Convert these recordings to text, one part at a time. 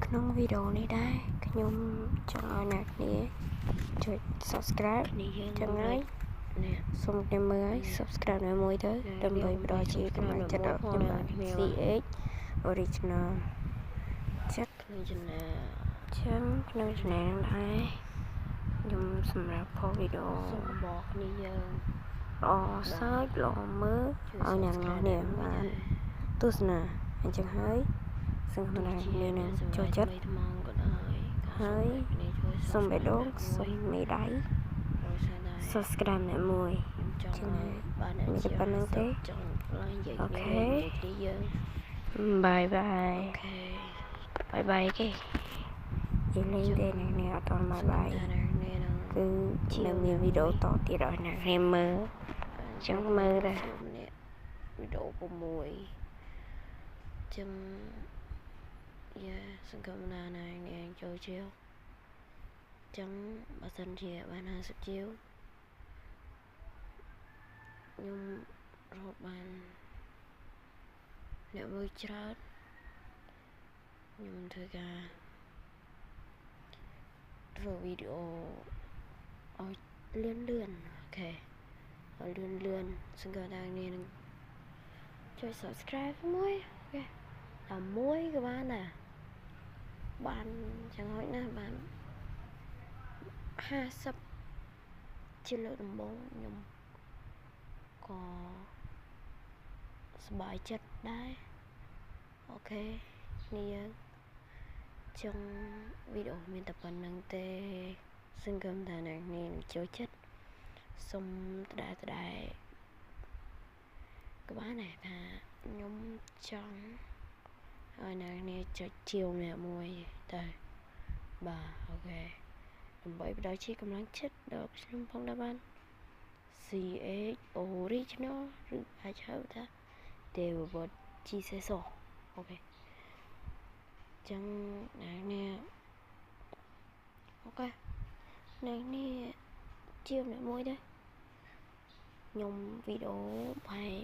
ក្នុងវីដេអូនេះដែរខ្ញុំចង់ឲ្យអ្នកគ្នាចុច subscribe គ្នាយើង ចឹងហើយ នេះ សូមគ្នាមើលហើយ subscribe នៅមួយទៅដើម្បីផ្ដល់ជាកម្លាំងចិត្តដល់ខ្ញុំបាទ CH Original ចឹង ក្នុង channel ចឹងក្នុង channel ហ្នឹងដែរខ្ញុំសម្រាប់ផុសវីដេអូ សូមបកគ្នាយើង ល្អសើចល្អមើលឲ្យអ្នកនរគ្នាបានទស្សនាអញ្ចឹងហើយសង្ឃឹមថាគ្នានឹងចូលចិត្ត ថ្មងក៏ដោយ ហើយសូមបេះដូងសូមមេដៃ subscribe អ្នកមួយ ខ្ញុំចង់ ចឹង ឲ្យបានអ្នក មានតែប៉ុណ្្នឹងទេ ចង់ឡើងនិយាយ អូខេ គ្នាយើង បាយបាយ អូខេ បាយបាយគេនិយាយលេងទេអ្នកនេះអត់តន់បាយបាយ ថាអ្នកនេះនឹង គឺនៅមានវីដេអូតទៀតឲ្យអ្នកគ្នាមើល ចឹងមើលដែរ ម្នាក់វីដេអូ6ចឹងយ៉ាសង្ឃឹមណាអ្នកនេះចូលជាវចឹងបើសិនជាបាន50ជាវខ្ញុំរកបានអ្នកមើលច្រើនខ្ញុំធ្វើការធ្វើវីដេអូឲ្យលឿនលឿនអូខេឲ្យលឿនលឿនសង្ឃឹមថាអ្នកនឹងចុច subscribe មួយអូខេដល់មួយក៏បានដែរបានចឹងហើយណាបាន50ជាលើកដំបូងខ្ញុំក៏សប្បាយចិត្តដែរអូខេនេះយើងចង់វីដេអូមានតែប៉ុណ្្នឹងទេសង្ឃឹមថាអ្នកនាងនឹងចូលចិត្តសុំដដែលដដែលក៏បានដែរថាខ្ញុំចង់ឲ្យអ្នកនាងចុចជាវម្នាក់មួយទៅបាទអូខេដើម្បីផ្ដល់ជាកម្លាំងចិត្តដល់ខ្ញុំផងដែរបាន CH Original ឬអាចហៅថា Devobot GCSO អូខេចឹងអ្នកនេះអូខេអ្នកនេះជាម្នាក់មួយដែរខ្ញុំវីដេអូប្រហែល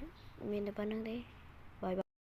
មានតែប៉ុណ្្នឹងទេ